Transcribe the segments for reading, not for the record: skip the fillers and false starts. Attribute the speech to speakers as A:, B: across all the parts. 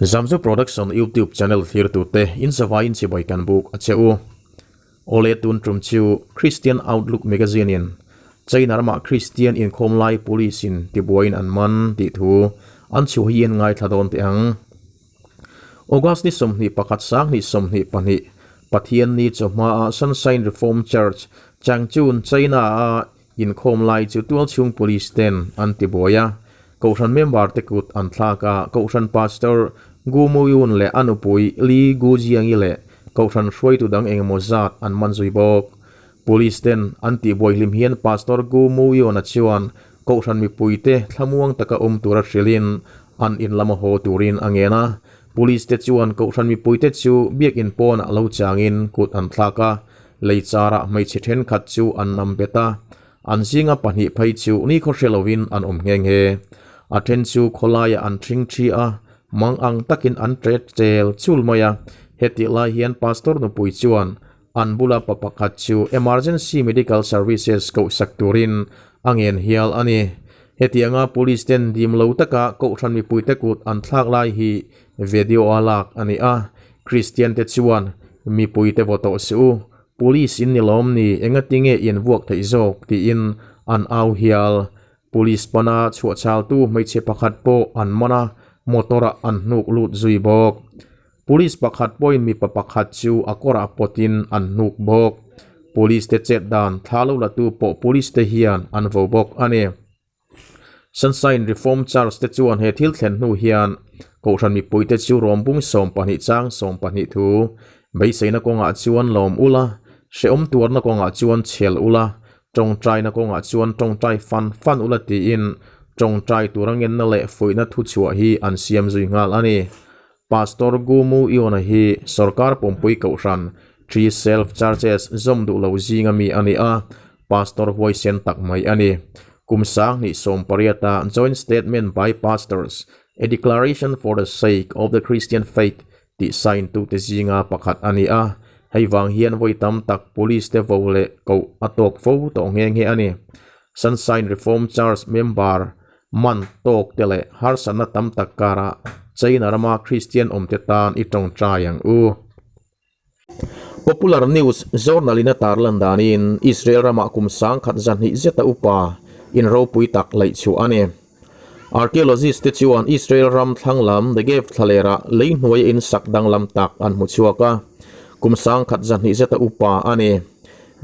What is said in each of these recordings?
A: Zamzo Production YouTube channel thlirtute in zavaiin chibai kan buk a che u. Awle tun tum chu Christian Outlook Magazine in China ramah Christian inkhawm lai police in tibuaiin an man tih thu an chhuah hi in ngaithla dawn teh ang. August ni 21 sang 22 Pathian ni chawhma a Sunshine Reform Church Changchun China a Inkhawm lai chu tualchhung police ten an ti buai a, Kohhran member te kut an thlak a, Kohhran Pastor Gu Muyun leh a nupui Li Gujiangi leh Kohhran hruaitu dang engemaw zat an man zui bawk. Police ten an tih buai hlim hian Pastor Gu Muyun-a chuan Kohhran mipuite thlamuang taka awm tura hrilhin an in lama haw turin a ngen a, Police te chuan Kohhran mipuite chu biakin pawnah lo changin kut an thlak a, Lei charah hmeichhe thenkhat chu an nam bet a, an zinga pahnih phei chu nikhaw hre lovin an awm nghe nghe. A then chu khawlaiah an thing thi a, mang ang takin an ṭet chel chul mai a. Hetih lai hian Pastor nupui chuan an bula pa pakhat chu Emergency Medical Services kohsak turin a ngen hial a ni. Hetianga Police ten dim lo taka Kohhran mipuite kut an thlak lai hi video a lak a ni a, Kristian te chuan mipui te vaw tawh suh u, Police in ni lawm ni, engati nge in vuak theih zawk tiin an au hial. Police pana chhuahchhaltu hmeichhe pakhat pawh an man a, motor ah an hnuk lut zui bawk. Police pakhat pawhin mipa pakhat chu a kawrah pawtin an hnuk bawk. Police te chet dan thla lo latu pawh police te hian an vo bawk a ni. Sunshine Reform Church te chuan he thil thlen hnu hian Kohhran mipuite chu rawmbung 12 chang 12 thu beiseina kawngah chuan lawm ula, hrehawm tuarna kawngah chuan chhel ula, tawngtaina kawngah chuan tawngtai fan fan ula tiin tawngtai tura ngenna leh fuihna thuchhuah hi an siam zui nghal a ni. Pastor Gu Mu Iona hi sorkar pumpui kohhran Three Self Churches zawm duh lo zinga mi a ni a, pastor huaisen tak mai a ni. Kum 2018-a Joint Statement by Pastors, A Declaration for the Sake of the Christian Faith tih sign tute zinga pakhat a ni a, hei vang hian vawi tam tak police te vo leh koh a tawk fo tawh nghe nghe a ni. Sunshine Reform Church member Man tawk te leh harsatna tam tak karah China rama Kristian awmte tan i tawngtai ang u. Popular News journal-in a tarlan danin Israel ramah kum 1200 zeta upa in ropui tak laih chhuah a ni. Archaeologist te chuan Israel ram thlang lam Negev thlalerah lei hnuaia in sak danglam tak an hmu chhuak a, kum 1200 zeta upa a ni.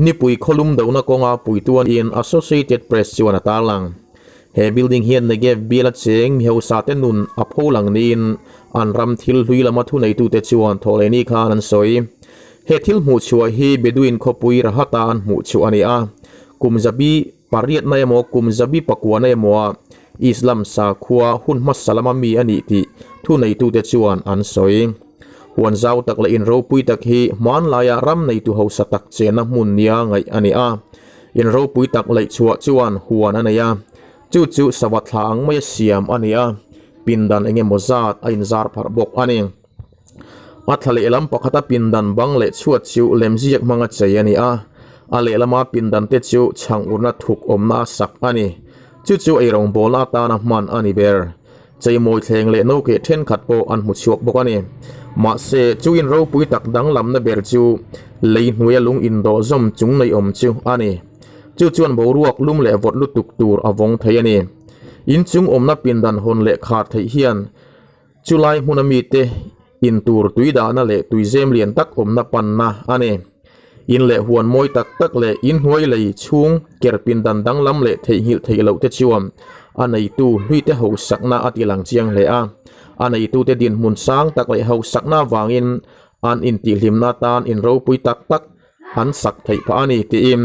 A: Nipui khawlum dohna kawnga puituanin Associated Press chuan a tarlang. He building hian Negev biala cheng mihausa te nun a pho lang niin an ram thil hlui lama thuneitute chuan thawhlehni khan an sawi. He thil hmuh chhuah hi Bedouin khawpui Rahata an hmuh chhuah a ni a, kum zabi pariatna emaw kum zabi pakuana emaw-a Islam sakhua hun hmasa lama mi a nih tih thuneitute chuan an sawi. Huan zau tak leh in ropui tak hi hmanlaia ram neitu hausa tak chenna hmun nia ngaih a ni a. In ropui tak laih chhuah chuan huan a nei a, chu chu sava thla ang maia siam a ni a, pindan eng emaw zat a inzar pharh bawk a ni. A thla lehlam pakhata pindan bang leh chhuat chu lemziak hmanga chei a ni a, a lehlama pindan te chu chhang urna thuk awmna a sak a ni. Chu chu eirawngbawlna atana hman a ni ber. Cheimawi thleng leh no keh thenkhat pawh an hmu chhuak bawk a ni. Mahse, chu in ropui tak danglamna ber chu lei hnuaia lung indawh zawm chung nei awm chu a ni. Chu chuan boruak lum leh vawt lutuk tur a vawng thei a ni. In chung awmna pindan hawn leh khar theih hian chulai hmuna mite in tur tui dahna leh tuizem lian tak awmna panna a ni. In leh huan mawi tak tak leh in hnuai lei chhung ker pindan danglam leh theihnghilh theih loh te chuan a neitu hluite hausakna a ti lang chiang hle a. A neitute dinhmun sang tak leh hausakna avangin an intihhlimna atan in ropui tak tak an sak theih phah a ni tiin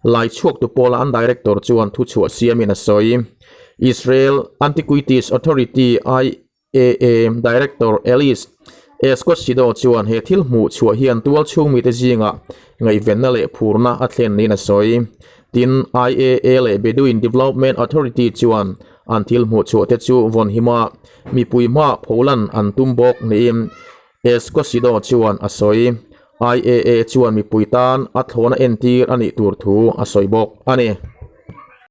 A: Laichhuaktu pawla an director chuan thuchhuah siamin a sawi. Israel Antiquities Authority, IAA Director Alice Escostedo chuan he thil hmuh chhuah hian tual chhung mite zingah ngaihvenna leh phurna a thlen niin a sawi. Tin, IAA leh Bedouin Development Authority chuan an thil hmuh chhuah te chu vawn hima mipui hmaah pholan an tum bawk niin Escostedo chuan a sawi. IAA chuan mipui tan a thlawhna entir a nih tur thu a sawi bawk a ni.